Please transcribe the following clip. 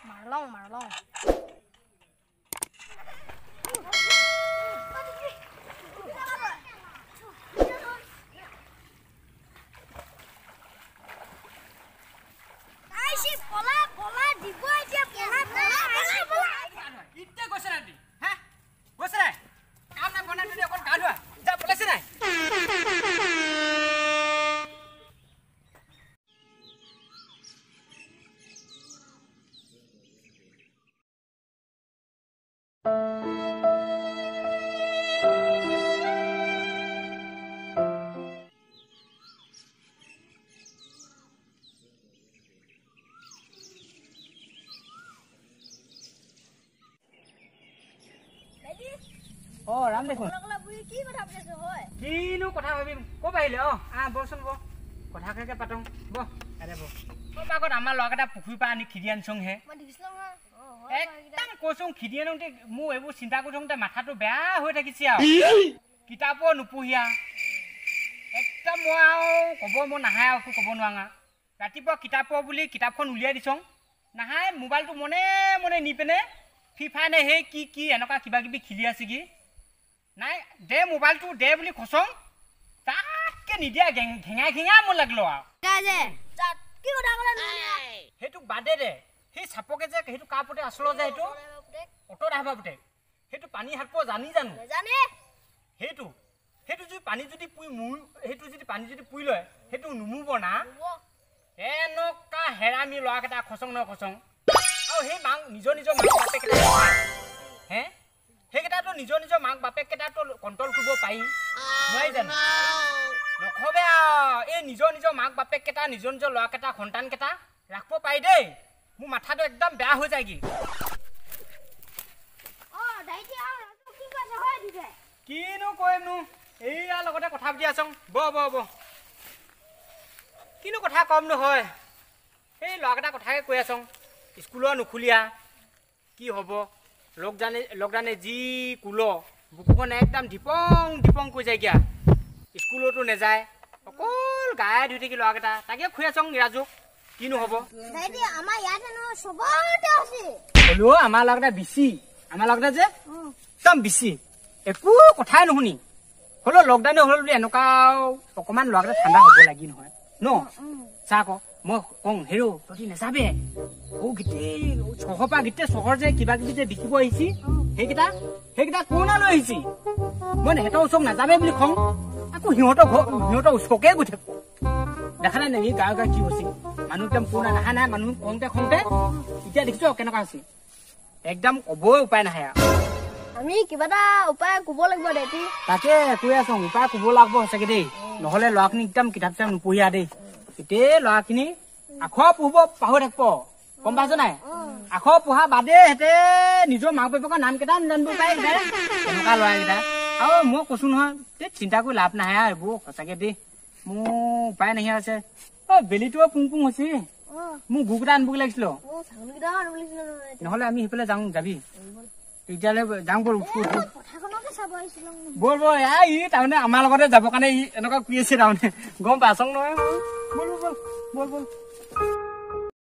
মাৰলং মাৰলং অ ৰাম দেখোন কিনো কথা ভাবিম ক'ত আহিলে অ আহ বচোন ব কথাকে পাতোঁ ব এৰে ব অলপ আগত আমাৰ ল'ৰাকেইটা পুখুৰীৰ পৰা আনি খেদি আনিছোংহে একদম কৈছোং খেদি আনোতে মোৰ এইবোৰ চিন্তা কৰি থাকোঁতে মাথাটো বেয়া হৈ থাকিছে আৰু কিতাপো নুপঢ়িয়া একদম মই আৰু ক'ব মই নাহে আৰু একো ক'ব নোৱাৰা ৰাতিপুৱা কিতাপ বুলি কিতাপখন উলিয়াই দিছোং নাহাই মোবাইলটো মনে মনে নি পিনে ফ্ৰী ফায়াৰ নে সেই কি কি এনেকুৱা কিবা কিবি খেলি আছে কি নাই দে মোবাইলটো দে বুলি খচং তাতকে নিদিয়া ঘেঙাই ঘেঙাই মোৰ লাগিল আৰু সেইটো বাদে দে সেই চাপকে যে সেইটো কাৰ পুতেক আচল যে সেইটো অট' ড্ৰাইভাৰ পুতেক সেইটো পানী সাঁতুৰিব জানি জানো সেইটো সেইটো যদি পানী যদি পুই মোৰ সেইটো যদি পানী যদি পুই লয় সেইটো নুমুব না এনেকুৱা হেৰামি ল'ৰাকেইটা খচং ন খচং আৰু সেই মাক নিজৰ নিজৰ মাক বাপেকেইটা হে সেইকেইটাতো নিজৰ নিজৰ মাক বাপেককেইটাতো কণ্ট্ৰল কৰিব পাৰি নোৱাৰি জানো নকবে আৰু এই নিজৰ নিজৰ মাক বাপেককেইটা নিজৰ নিজৰ ল'ৰাকেইটা সন্তানকেইটা ৰাখিব পাৰি দেই মোৰ মাথাটো একদম বেয়া হৈ যায়গৈ কিনো কৰিমনো এইয়াৰ লগতে কথা পাতি আছোং ব ব ব কিনো কথা ক'ম নহয় সেই ল'ৰাকেইটা কথাকে কৈ আছোং স্কুলৰ নুখুলীয়া কি হ'ব লকডাউনে যি কুল বুকুখন একদম ঢিপং ঢিপং কৈ যায় গিয়া স্কুলতো নেযায় অকল গায়ে ধুই থাকি ল'ৰাকেইটা তাকে খুৱাই আছোং ৰাজুক কিনো হ'ব হ'লেও আমাৰ ল'ৰাকেইটা বেছি আমাৰ ল'ৰাকেইটা যে একদম বেছি একো কথাই নুশুনি হ'লেও লকডাউনে হ'ল বুলি এনেকুৱা অকণমান ল'ৰাকেইটা ঠাণ্ডা হ'ব লাগি নহয় ন চা আকৌ মই কওঁ হেৰ' তহঁতি নাযাবে অ গোটেই চহৰৰ পৰা গোটেই চহৰ যে কিবা কিবি যে বিকিব আহিছি সেইকেইটা সেইকেইটা কৰোণা লৈ আহিছি মই সিহঁতৰ ওচৰত নাযাবে বুলি কওঁ আকৌ সিহঁতৰ ঘৰ সিহঁতৰ ওচৰকে গৈ থাকো দেখা নাই নেকি গাঁৱে গাঁৱে কি হৈছে মানুহ একদম কৰোণা নাহা নাই মানুহ খংতে খংতে এতিয়া দেখিছ কেনেকুৱা হৈছে একদম ক'বই উপায় নাহে আৰু আমি কিবা এটা উপায় ক'ব লাগিব দেই তাকে কৈ আছো উপায় ক'ব লাগিব সঁচাকে দেই নহ'লে ল'ৰাখিনি একদম কিতাপ চিতাপ নপঢ়িয়া দেই গোটেই ল'ৰাখিনি আখৰ পঢ়িব পাহৰি থাকিব গম পাইছ নাই আখৰ পঢ়া বাদে সিহঁতে নিজৰ মাক বাপেকৰ নাম কেইটা নাজানিব পাৰে তেনেকুৱা ল'ৰাকেইটা আৰু মই কৈছো নহয় এই চিন্তা কৰি লাভ নাহে আৰু এইবোৰ সঁচাকে দেই মোৰ উপায় নাইকিয়া হৈছে অ বেলিটো পুং পুং হৈছে মোৰ গৰুকেইটা আনিবগৈ লাগিছিল নহ'লে আমি সেইফালে যাওঁ যাবি তেতিয়াহ'লে যাওঁ ব'ল ব'ল ব'ল ই তাৰমানে আমাৰ লগতে যাবৰ কাৰণে ই এনেকুৱা কৰি আছে তাৰমানে গম পাইছ নহয় ব'ল ব'ল ব'ল ব'ল।